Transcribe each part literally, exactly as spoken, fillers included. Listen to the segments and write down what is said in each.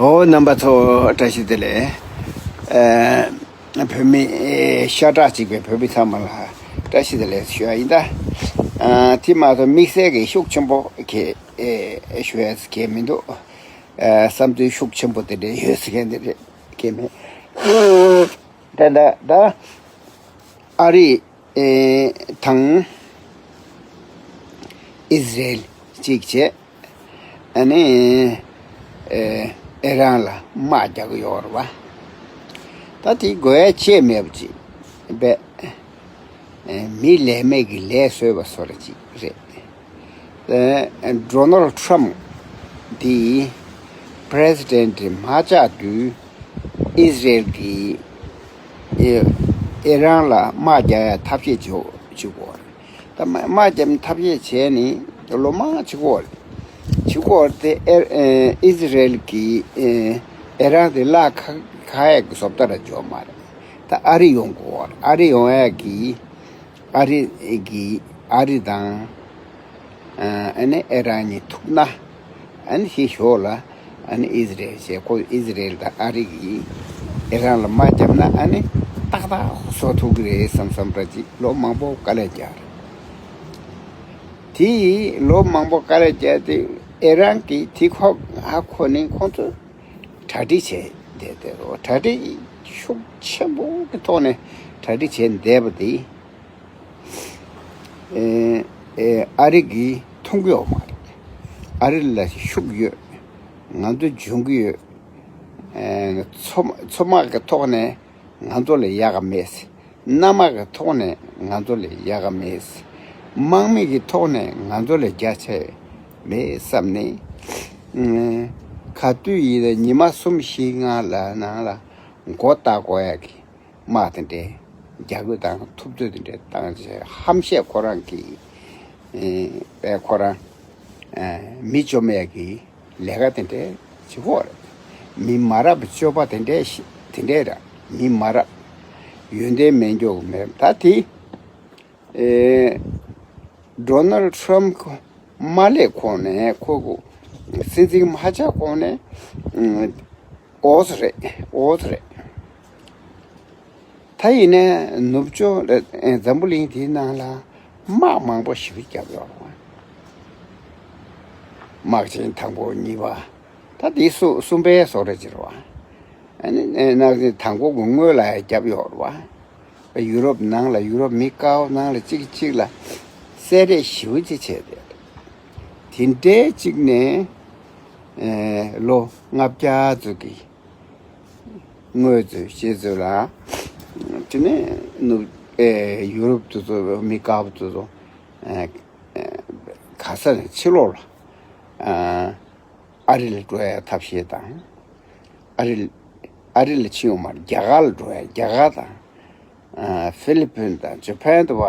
ཨོ། རྣམ་པ་ཚོ་བཀྲ་ཤིས་བདེ་ལེགས། ཨ། བོད་མི་ཨེ་ཤ་ཁྲག་གཅིག་པའི་བོད་མི་ཚང་མ་ལ་བཀྲ་ཤིས་བདེ་ལེགས་ཞུ་ཡ་ཡིན་ད། ཨ། དེ་མ་གཏོགས་དམིགས་བསལ་གྱི་ཤུགས་ཆེན་པོ་གི་ཨེ་ཞུ་ཡ་གང་མི་འདུག། ཨ། བསམ་ཚུལ་ཤུགས་ཆེན་པོ་དེ་འདྲ་ཡོད་ཟེར་མཁན་དེ་འདྲ་གང་མེད། ད་ད་ད་ཨ་རི་ཨེ་དང་ཨི་ཟི་རེལ་གཅིག་བྱས། ཨ་ནི་ཨེ་ཨེ་རན་ལ་དམག་རྒྱག་གི་ཡོད་རེད་བ། ད་དེ་དགོས་ཡ་ཅིག་མེད་པ་ཅིག་བས། ཨེ་མི་ལས་མེད་ཀྱི་ལས་བཟོས་པ་བཟོ་འདྲ་ཅིག་རེད། ཨེ་ཌོ་ནལ་ཊམ་འདི་པྲེ་སི་ཌེན་ཊི་མ་ཆགས་དུས་ཨི་ཟི་རེལ་གྱིས་ཨེ་ཨེ་རན་ལ་དམག་རྒྱག་ཡ་ཐབས་ཤེས་བྱེད་བྱེད་དགོས་རེད། ད་དམག་དམག་རྒྱག་ཐབས་ཤེས་བྱས་ནས་ལོ་མང་བྱེད་ཀྱི་ཡོད་རེད། བྱེད་ཀྱི་ཡོད་རེད་དེ། ཨེ་ཨེ་ཨི་ཟི་རེལ་གྱིས་ཨེ་ཨེ་རན་དེ་གླགས་ཁ་ཁ་ཡག་གི་བཟོ་ལྟ་ར་འཇོག་མ་རེད། ད་ཨ་རི་ཡོང་དགོས་རེད། ཨ་རི་ཡོང་ཡག་གི་ཨ་རི་གི་ཨ་རི་དང་ཨ་ནི་ཨེ་རན་གཉིས་ཐུག་ན། ཨ་ནི་ཕྱི་ཞོགས་ལ་ཨ་ནི་ཨི་ཟི་རེལ་བྱས། ཁོ་ཨི་ཟི་རེལ་དང་ཨ་རི་གིས་ཨེ་རན་ལ་དམག་བརྒྱབ་ན་ཨ་ནི་ཏག་ཏག་བཟོ་ཐུབ་ཀྱི་རེད་བསམ་བསམ་འདྲ་ཅིག་ལོ་མང་པོ་དཀའ་ལས་རྒྱག་རེད། དེ་ལོ་མང་པོ་དཀའ་ལས་རྒྱག་དེ་ཨེ་རན་གྱིས་དེ་ཁོ་ཧ་གོ་ནས་ཁོང་ཚོས་གྲ་སྒྲིག་བྱས་བསྡད་དེ་རོ། གྲ་སྒྲིག་ཤུགས་ཆེན་པོ་གི་ཐོག་ནས་གྲ་སྒྲིག་བྱས་བསྡད་པ་དེ། ཨེ་ཨེ་ཨ་རི་གིས་མཐོང་གི་ཡོད་མ་རེད། ཨ་རི་ལ་ཤུགས་ཡོད། ང་ཚོ་འཇོན་གི་ཡོད། ཨེ་མཚོ་མཚོ་དམག་གི་ཐོག་ནས་ང་ཚོ་ལས་ཡག་ག་མེད། གནམ་དམག་གི་ཐོག་ནས་ང་ཚོ་ལས་ཡག་ག་མེད། དམག་མི་གི་ཐོག་ནས་ང་ཚོ་ལས་རྒྱ་ཆེ་མེད་བསམ་ནས། ཨེ་ག་དུས་ཡིན་ན་ཉི་མ་གསུམ་བཞི་ལྔ་ལ་ནང་ལ་མགོ་བཏགས་དགོས་ཡག་གི་དམག་དེ་འདྲའི་རྒྱག་དགོས་དང་ཐུབ་ཚོད་དེ་འདྲའི་བཏང་བྱས། ཧམ་བཤད་ཁོ་རང་གིས་ཨེ་དཔེ་ཁོ་རང་ཨེ་མི་བཅོམ་ཡག་གི་ལས་ཀ་དེ་འདྲའི་བྱེད་ཀྱི་ཡོད་རེད། མི་མ་རབས་སྤྱོད་པ་དེ་འདྲའི་ཞིག་དེ་འདྲའི་ར། མི་མ་རབས་ཡོན་ཏན་མེད་འཇོག་མེད་ད་དེ། ཨེ་ཌོ་ནལ་ཊམ་ཁོ་མ་སླེབས་གོང་ནས། ཁོ་ཁོ་སྲིད་འཛིན་མ་ཆགས་གོང་ནས་ཨུམ་འོས་རེད། འོས་རེད། ད་ཡིན་ནའི་ནུབ་ཕྱོགས་ཨེ་འཛམ་བུ་གླིང་དེའི་ནང་ལ་དམག་མང་པོ་ཞེ་པོ་བརྒྱབ་ཡོད་རེད་བ། དམག་ཆེན་དང་པོ་གཉིས་པ། ད་དེ་གསུ་གསུམ་པའི་བཟོ་འདྲ་ཅིག་རེད་བ། ཨ་ནི་ཨེ་ནག་དེ་དང་པོ་གི་སྔོན་ལ་ཡང་བརྒྱབ་ཡོད་རེད་བ། ཡུ་རོབ་ནང་ལ་ཡུ་རོབ་མི་དཀར་པོ་ནང་ལ་གཅིག་གཅིག་ལ་བསད་རེས་ཞེ་པོ་ཅིག་བྱས་ཏེ། དེ་འདྲའི་གཅིག་ནས་ཨེ་ལོ་ལྔ་བརྒྱ་ཙམ་གྱི་སྔོན་ཚོད་ཤེས་ཚོད་ལ། དེ་ནས་ནུབ་ཨེ་ཡུ་རོབ་དེ་ཚོ་མི་དཀར་པོ་དེ་ཚོ་ཨེ་ཨེ་ག་ས་ནས་ཕྱི་ལོགས་ལ་ཨ་ཨ་རི་ལ་འགྲོ་ཡ་ཐབས་ཤེས་དང་། ཨ་རི་ཨ་རི་ལ་ཕྱིན་ཡོང་མ་རྒྱ་གར་ལ་འགྲོ་ཡ། རྒྱ་གར་དང་ཨ་ཧྥི་ལི་ཕིན་དང་ཇ་པན་དུ་བ་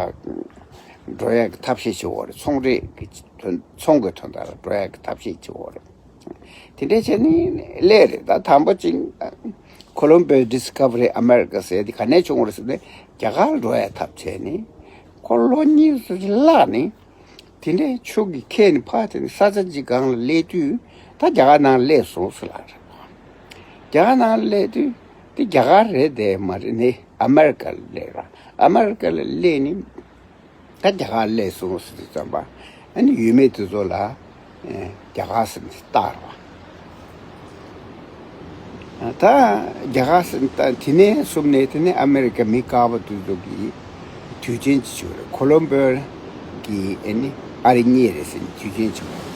འགྲོ་ཡ་གི་ཐབས་ཤེས་བྱེད་འོ་རེད། ཚོང་འབྲེལ་གི་དོན་ཚོང་གི་དོན་དག་ལ་འགྲོ་ཡ་གི་ཐབས་ཤེས་བྱེད་འོ་རེད། དེ་འདྲ་བྱས་ནས་སླེབས་རེད། ད་དང་པོ་ཅིག་ཁོ་ལོམ་བྷོ་ཌིས་ཁ་བ་རི་ཨ་མེ་རི་ཀ་ཟེར་དེ་ག་ནས་བྱུང་བ་རེད་ཟེར་ནས་རྒྱ་གར་འགྲོ་ཡ་ཐབས་བྱས་ནས་ཁོ་ལོ་གཉིས་ཙམ་ཅིག་བརླགས་ནས། དེ་ནས་ཆུ་གི་ཁྱེར་ནས་ཕར་དེ་ནས་ས་ཆ་ཅིག་སྒང་ལ་སླེབས་དུས་ད་རྒྱ་གར་ནང་སླེབས་སོང་ཟེར་ལབ་རེད། རྒྱ་གར་ནང་སླེབས་དུས་དེ་རྒྱ་གར་རེད་དེ་མ་རེད། ནི་ཨ་མེ་རི་ཀ་ལ་སླེབས་ར། ཨ་མེ་རི་ཀ་ལ་སླེབས་ནས་ད་རྒྱ་གར་སླེབས་སོང་ཟེར་དུས་ཙམ་པ། ཨ་ནི་ཡུལ་མི་དེ་ཚོ་ལ་ཨེ་རྒྱ་གར་ཟེར་ནས་བཏགས་ར་བ། ད་རྒྱ་གར་ཟེར་ནས་བཏགས། དེ་ནས་བཟུང་ནས་དེ་ནས་ཨ་མེ་རི་ཀ་མི་དཀར་པོ་དེ་ཚོ་གིས་དུས་ཆེན་ཅིག་བྱུང་རེད། ཁོ་ལོམ་བྷོ་གི་ཨ་ནི་ཨ་རི་གཉིས་རེད་ཟེར་ནས་དུས་ཆེན་བྱུང་རེད།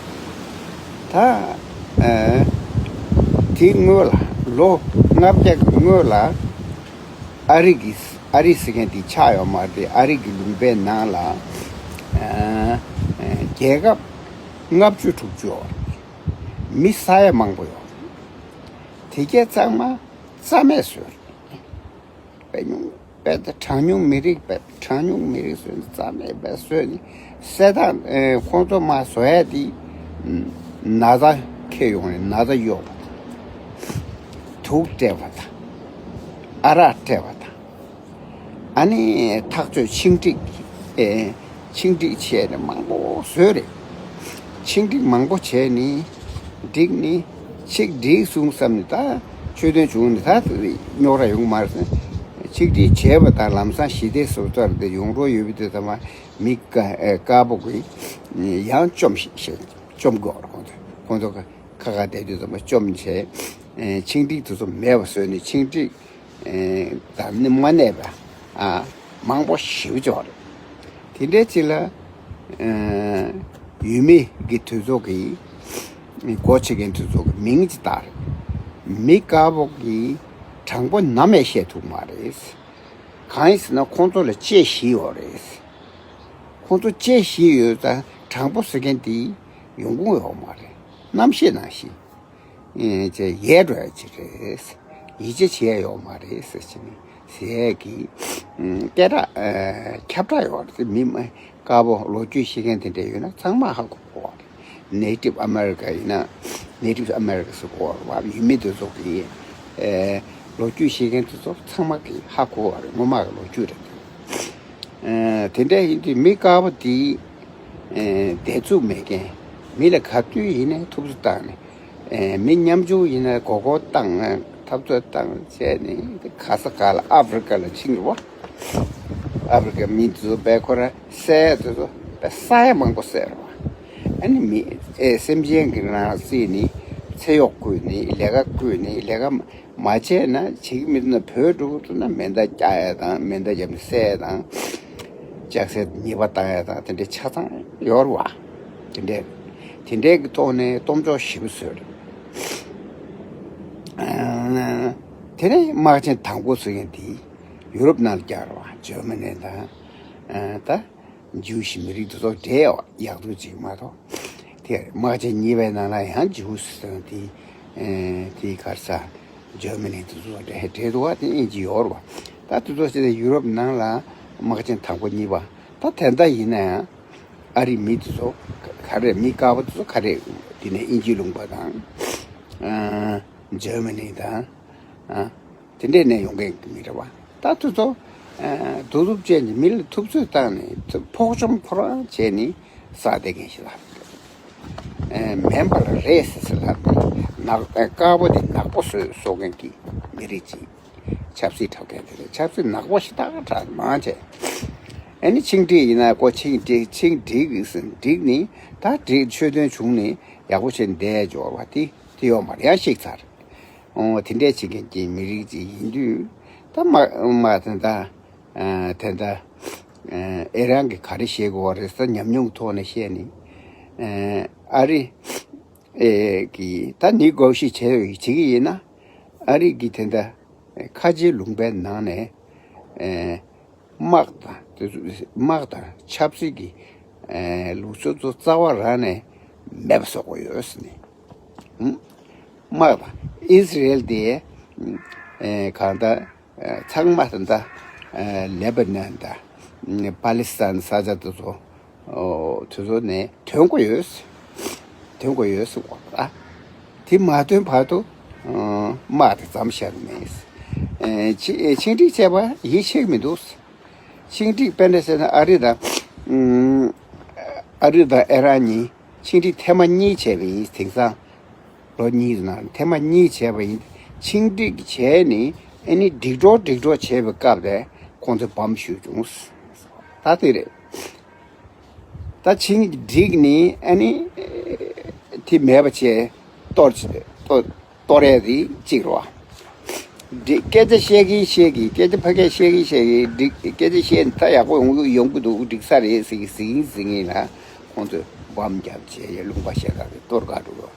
ད་ཨ་དེ་སྔོན་ལ་ལོ་ལྔ་བརྒྱ་གི་སྔོན་ལ་ཨ་རི་གི་ཨ་རི་ཟེར་མཁན་དེ་ཆགས་ཡོད་མ་རེད། ཨ་རི་གི་ལུང་པའི་ནང་ལ་ཨ་རྒྱལ་ཁབ་ལྔ་བཅུ་དྲུག་ཅུ་ཡོད་རེད། མི་ས་ཡ་མང་པོ་ཡོད་རེད། དེ་གས་ཚང་མ་རྩ་མེད་བཟོས་རེད། དཔེ་ཉུང་དཔེ་ད་གྲངས་ཉུང་མི་རིགས། དཔེ་གྲངས་ཉུང་མི་རིགས་བཟོས་ནས་རྩ་མེད་དཔེ་བཟོས་ནས་བསད་སྟངས་ཨེ་ཁོང་ཚོ་མ་བཟོ་ཡ་དེ་ན་ཚ་འཁྱེར་ཡོང་ནས་ན་ཚ་གཡོགས་པ་དང་། དུག་སྤྲད་པ་དང་། ཨ་རག་སྤྲད་པ་དང་། ཨ་ནི་ཐག་གཅོད་ཆིངས་འགྲིག་ཨེ་ཆིངས་འགྲིག་བྱས་ནས་མང་པོ་བཟོས་རེད། ཆིངས་འགྲིག་མང་པོ་བྱས་ནས་འགྲིག་ནས་ ཆིག་སྒྲིལ་གསུང་བསམ་ནས་ད་ཆོད་དོན་བྱུང་ནས་ད་རྙོག་དྲ་ཡོང་གི་མ་རེད། ཆིག་སྒྲིལ་བྱས་པ་དང་ལམ་སང་ཞི་བདེ་བཟོ་ལྟར་དེ་ཡོང་རོགས་ཡོད་པའི་དུས་ཙམ་པ་མི་དཀར་ཨེ་དཀར་པོ་གིས་ཡང་བཅོམ་ཤིག་ཤིག་བཅོམ་དགོས་རེད། ཁོང་ཚོ་ཁོང་ཚོ་ཁ་ཁ་བསྡད་དུས་ཙམ་པ་བཅོམ་བྱས། ཨེ་ཆིག་སྒྲིལ་དེ་ཚོ་མེད་པ་བཟོས་ནས་ཆིག་སྒྲིལ་ཨེ་དང་ནི་མ་གནས་པ་ཨ་མང་པོ་ཞེ་པོ་ཅིག་ཡོད་རེད། དེ་འདྲའི་ཅིག་ལ་ཨེ་ཡུལ་མི་གི་དེ་ཚོ་གི་སྒོ་ཕྱེ་མཁན་དེ་ཚོ་གི་མིང་ཅིག་བཏགས་རེད། མི་དཀར་པོ་གི་དྲང་པོ་ནམ་ཡང་བཤད་ཐུབ་མ་རེད། གང་ཡིན་ཟེར་ན་ཁོང་ཚོ་ལ་དཔྱད་གཞི་ཡོད་རེད། ཁོང་ཚོ་དཔྱད་གཞི་ཡོད་ཙང་དྲང་པོ་ཟེར་མཁན་དེ་ཡོང་གི་ཡོད་མ་རེད། རྣམ་ཤེས་ནང་བཞིན། ཨེ་ཅེས་ཡལ་འགྲོ་ཡ་ཅིག་རེད། ཡིད་ཆེས་བྱེད་ཡ་ཡོད་མ་རེད་ཟེར་བྱས་ནས་ཟེར་ཡས་ཀྱི་ཨམ་སྐད་གྲགས་ཨེ་ཁྱབ་བསྒྲགས་ཡོད་རེད། མི་མ་དཀར་པོ་ལོ་རྒྱུས་ཤེས་མཁན་དེ་འདྲ་ཡོད་ན་ཚང་མ་ཧ་གོ་གོ་བ་རེད། Native America ཡིན་ན་Native America ཟེར་གོ་བ་རེད་བ། ཡུལ་མི་དེ་ཚོ་གི་ཨེ་ལོ་རྒྱུས་ཤེས་མཁན་དེ་ཚོ་ཚང་མ་གི་ཧ་གོ་བ་རེད། སྔོན་མ་གི་ལོ་རྒྱུས་རེད། ཨེ་དེ་འདྲ་ཡིན་དུས་མི་དཀར་པོ་དེ་ཨེ་བདེ་ཚུགས་མེད་མཁན་མི་ལ་ག་དུས་ཡིན་ནའི་ཐུབ་ཚོད་བཏང་ནས། ཨེ་མི་ཉམ་ཆུང་ཡིན་ན་མགོ་སྐོར་བཏང་འཐབ་རྩོད་བཏང་བྱས་ནས་ག་ས་ག་ལ་ཨ་ཧྥེ་རི་ཀ་ལ་ཕྱིན་རེད་བ། ཨ་ཧྥེ་རི་ཀ་མི་དེ་ཚོ་དཔེ་ཁོ་ར་བསད་དེ་ཚོ་དཔེ་ས་ཡ་མང་པོ་བསད་རེད་བ། ཨ་ནི་མི་ཨེ་སེམས་ཅན་གྱི་ནང་བརྩིས་ནས་ཚེ་གཡོག་བསྐུལ་ནས་ལས་ཀ་བསྐུལ་ནས་ལས་ཀ་མ་བྱས་ན་བྱེད་ཀྱི་མི་འདུག་ན་བོད་འགྲོ་གི་འདུག་ན་མེ་མདའ་བཀྱག་ཡ་དང་མེ་མདའ་བརྒྱབ་ནས་བསད་ཡ་དང་། ལྕགས་སྲེག་ཉེས་པ་བཏང་ཡ་དང་དེ་འདྲའི་ཆ་ཚང་ཡོད་རེད་བ། དེ་འདྲའི་དེ་འདྲའི་གི་ཐོག་ནས་སྟོབས་འབྱོར་ཞེ་པོ་བཟོས་རེད། ཨ་དེ་ནས་དམག་ཆེན་དང་པོ་ཟེར་མཁན་དེ་ཡུ་རོབ་ནང་ལ་བརྒྱབ་རེད་བ། ཇར་མ་ནི་དང་ཨ་ད་ཇིའུ་ཤི་མི་རིགས་དེ་ཚོ་འདྲེས་ཡག་འདུག་ཅིག་མ་གཏོགས། དེ་དམག་ཆེན་གཉིས་པའི་ནང་ལ་ཡང་ཇིའུ་ཤི་ཟེར་མཁན་དེ་ཨ་དེ་ག་རེ་ཟ། ཇར་མ་ནི་དེ་ཚོ་འདྲ་འདྲ་འདུག་བ། དེ་དབྱིན་ཇི་ཡོད་རེད་བ། ད་དེ་ཚོ་ཕྱིན་ནས་ཡུ་རོབ་ནང་ལ་དམག་ཆེན་དང་པོ་གཉིས་པ། ད་དེ་འདྲ་ཡིན་ན་ཡང་ཨ་རིའི་མི་དེ་ཚོ་ག་རེ་མི་དཀར་པོ་དེ་ཚོ་ག་རེ་དེ་ནས་དབྱིན་ཇི་ལུང་པ་དང་ཨ་ཇར་མ་ནི་དང་ཨ་དེ་འདྲས་ནས་ཡོང་མཁན་གྱི་མི་རེད་བ། ད་དེ་ཚོ་ཨ་སྡུག་རུབ་བྱས་ནས་མི་ལ་ཐུབ་ཚོད་བཏང་ནས་ཕོག་བཅོམ་ཁོ་རང་བྱས་ནས་བསད་བསྡད་མཁན་ཞིག་ལ། ཨེ་མེན་པ་ལ་རེད་ཟེར་ཟེར་ལབ་ནས་ནག་ཨེ་དཀར་པོ་དེ་ནག་པོ་བཟོས་བཟོ་མཁན་གྱི་མི་རིགས་ཅིག་ཆབ་སྲིད་འཁྲབ་མཁན་དེ་རེད། ཆབ་སྲིད་ནག་པོ་ཞེ་དྲག་འཁྲབ་མང་ཆེ། ཨ་ནི་ཆིང་ཀྲིག་ཡིན་ན་ཀོ་ཆིང་ཀྲིག་ཆིང་ཀྲིག་ཟེར་ཀྲིག་ནི་ད་ཀྲིག་ཆོས་དོན་བྱུང་ནས་ཡག་པོ་བྱས་འདས་འབྱོར་བ་དེ་དེ་ཡོད་མ་རེད། ཡང་ཤིག་ཚར། ཨོ་དེ་འདྲས་བྱེད་མཁན་གྱི་མི་རིགས་ཅིག་ཡིན་དུས་ད་མ་མ་དེ་འདྲ། ཨ་དེ་འདྲ། ཨ་ཨེ་རན་གྱིས་ག་རེ་བཤད་དགོས་པ་རེད་ཟེར་ཉམས་མྱོང་གི་ཐོག་ནས་བཤད་ནས། ཨ་ཨ་རི་ཨེ་གི་ད་ནི་གོ་ཤི་བྱས་བྱེད་ཀྱི་ཡིན་ན། ཨ་རི་གི་དེ་འདྲ་ཁ་ཆེའི་ལུང་པའི་ནང་ནས་ཨེ་དམག་དང་དེ་ཚོ་དམག་དང་ཆབ་སྲིད་ཀྱི་ཨེ་ལུགས་སྲོལ་ཚོ་རྩ་བ་རང་ནས་མེད་པ་བཟོ་དགོས་ཡོད་ཟེར་ནས། དམག་དང་ཨི་སི་རེལ་དེ་ཨེ་གང་ལྟར། ཚང་མ་ད་ལྟ་ལེ་བྷ་ནན་དང་པ་ལི་སི་ཐན་ས་ཆ་དེ་ཚོ་དེ་ཚོ་ནས་ཐོན་དགོས་ཡོད། ཐོན་དགོས་ཡོད་ཟེར་བ་ཨ། དེ་མ་ཐོན་བར་དུ་དམག་དེ་མཚམས་བཞག་གི་མེད། ཆིང་ཆིང་ཀྲིག་བྱས་པ་ཡིད་ཆེས་མི་འདུག་ཆིང་ཀྲིག་དཔེ་འདྲ་བྱས་ན་ཨ་རི་དང་ཨ་རི་དང་ཨེ་རན་གཉིས་ཆིང་ཀྲིག་ཐེངས་མ་གཉིས་བྱས་པ་ཡིན། དེང་སང་ལོ་གཉིས་ནང་ཐེངས་མ་གཉིས་བྱས་པ་ཡིན། ཆིང་ཀྲིག་བྱས་ནས་ཨ་ནི་འགྲིག་འགྲོ་འགྲིག་འགྲོ་བྱས་པའི་སྐབས་དེ་ཁོང་ཚོས་བམ་གཞུས་བྱུང་། ད་དེ་རེད། ད་ཆིང་ཀྲིག་ནི་ཨ་ནི་དེ་མེད་པ་བྱས་གཏོར་གཏོར་གཏོར་ཡས་རེད་གཅིག་རེད་བ། འགྲིག་སྐད་ཆ་བཤད་གིན་བཤད་གིན་སྐད་ཆ་ཕ་གིར་བཤད་གིན་བཤད་གིན་འགྲིག་སྐད་ཆ་བཤད་ནས་ད་ཡག་པོ་ཡོང་གི་ཡོང་གི་འདུག་འགྲིག་ས་རེད་ཟེར་གིན་ཟེར་གིན་ཟེར་གིན་ལ་ཁོང་ཚོས་བམ་རྒྱབ་བྱས་ཡས་ལུང་པ་ཤར་ག་གི་གཏོར་ག་འགྲོ་གི་རེད་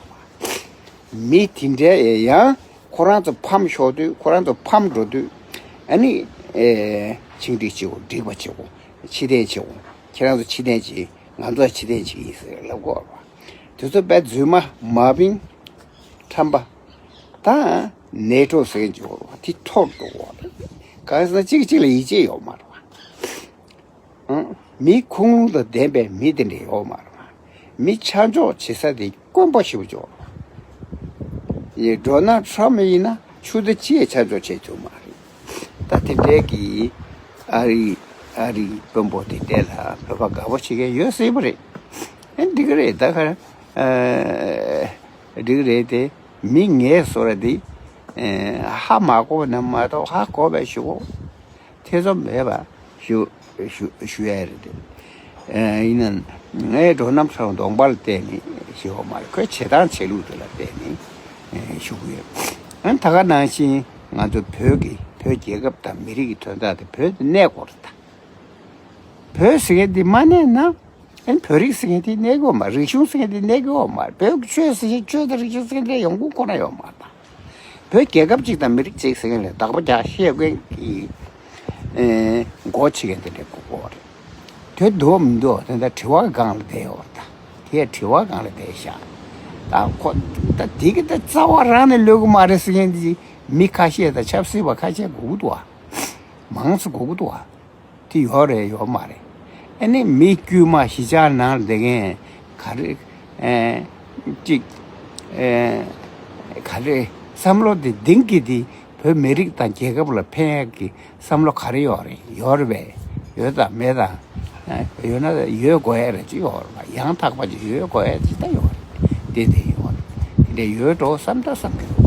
བ། མི་དེ་འདྲའི་ཡང་ཁོ་རང་ཚོ་ཕམ་ཤོར་དུས་ཁོ་རང་ཚོ་ཕམ་འགྲོ་དུས་ཨ་ནི་ཨེ་ཆིང་ཀྲིག་བྱེད་དགོས། འགྲིག་པ་བྱེད་དགོས། ཕྱིར་འཐེན་བྱེད་དགོས། ཁྱེད་རང་ཚོ་ཕྱིར་འཐེན་བྱེད་ཀྱི་ཡིན་ཟེར་ལབ་དགོས་པ། དེ་ཚོ་དཔེ་རྫུན་མ་མ་བིང་ཁྲམ་པ་དང་ནེ་ཊོ་ཟེར་གྱི་ཡོད་རེད་བ། དེ་འཐོར་འགྲོ་གི་རེད། གང་ཟེར་ན་གཅིག་གཅིག་ལ་ཡིད་ཆེས་ཡོད་མ་རེད་བ། ཨང་། མི་ཁུངས་ལུང་དང་ལྡན་པའི་མི་དེ་འདྲ་ཡོད་མ་རེད་བ། མི་ཆ་འཇོག་བྱེད་ས་དེ་དཀོན་པོ་ཞེ་པོ་ཅིག་ཡོད་རེད་བ། ཡེ་ཌོ་ནལ་ཊམ་ཡིན་ན་ཆུ་ཟླ་གཅིག་ཆ་འཇོག་བྱེད་ཐུབ་མ་རེད། ད་དེ་འདྲའི་གི་ཨ་རི་ཨ་རི་དཔོན་པོ་དེ་འདྲ་ལ་བོད་པ་དགའ་པོ་བྱེད་མཁན་ཡོད་སྲིད་པ་རེད། ཨེ་འགྲིག་གི་རེད། ད་ག་རེ་ཨ་འགྲིག་གི་རེད་དེ། མི་ངན་བཟོ་ར་དེ་ཧ་མ་གོ་ན་མ་གཏོགས་ཧ་གོ་བས་ཞུ་གོ། ཐེ་ཚོམ་མེད་པ་ཞུ་ཞུ་ཞུ་ཡ་རེད་དེ། ཡིན་ན་ངས་འགྲོ་རྣམ་གྲོལ་གདོང་པ་ལ་བལྟས་ནས་ཞུ་བ་མ་རེད། ཁོའི་བྱེད་སྟངས་བྱེད་ལུགས་དེ་ལ་བལྟས་ནས་ཞུ་གི་ཡོད། ཨ་ནི་ད་ག་ནང་བཞིན་ང་ཚོ་བོད་ཀྱི་བོད་རྒྱལ་ཁབ་དང་མི་རིགས་ཀྱི་དོན་དག་དེ་བོད་དུ་གནས་དགོས་རེད་ད། བོད་ཟེར་མཁན་འདི་མ་གནས་ན། ཨན་བོད་རིགས་ཟེར་མཁན་དེ་གནས་ཀྱི་ཡོད་མ་རེད། རིག་གཞུང་ཟེར་མཁན་དེ་གནས་ཀྱི་ཡོད་མ་རེད། བོད་ཀྱི་ཆོས་ཟེར་མཁན་ཆོས་དང་རིག་གཞུང་ཟེར་མཁན་དེ་ཡོང་ཁུངས་ཁོ་ན་ཡོད་མ་རེད། བོད་རྒྱལ་ཁབ་ཅིག་དང་མི་རིགས་ཅིག་ཟེར་མཁན་ལ་བདག་པོ་རྒྱག་ཤེས་མཁན་གྱི་ཨེ་མགོ་ཕྱེ་མཁན་དེ་འདྲ་དགོས་ཀྱི་ཡོད་རེད། དེ་འདུག་མི་འདུག་དེ་འདྲ་དྲི་བ་སྒང་ལ་བསྡད་ཡོད་རེད་ད། དེ་དྲི་བ་སྒང་ལ་བསྡད་ཤག་ད་ཁོ་ད་དེ་གི་ད་རྩ་བ་རང་ནས་ལོས་ཀྱི་མ་རེད་ཟེར་མཁན་དེ་མི་ཁ་ཤས་དང་ཆབ་སྲིད་པ་ཁ་ཤས་དགོས་ཀྱི་འདུག་བ། མང་ཙམ་དགོས་ཀྱི་འདུག་བ། དེ་ཡོད་རེད་ཡོད་མ་རེད། ཨ་ནི་མི་དཀྱུས་མ་གཞིས་ཆགས་ནང་ལ་བསྡད་མཁན་ག་རེ་ཨེ་གཅིག་ཨེ་ག་རེ་བསམ་བློ་དེ་གཏིང་གི་དེ་བོད་མི་རིགས་དང་རྒྱལ་ཁབ་ལ་ཕན་ཡག་གི་བསམ་བློ་ག་རེ་ཡོད་རེད། ཡོད་རེད་པས། ཡོད་དང་མེད་དང་ཨེ་ཡོད་ན་ཡོད་དགོས་ཡ་རེད་ཅིག་ཡོད་རེད་པ། ཡང་དག་པ་ཅིག་ཡོད་དགོས་ཡ་ཅིག་ད་ཡོད་རེད། དེ་དེ་ཡོད་རེད། དེ་འདྲ་ཡོད་འགྲོ་བསམ་ད་བསམ་གི་འདུག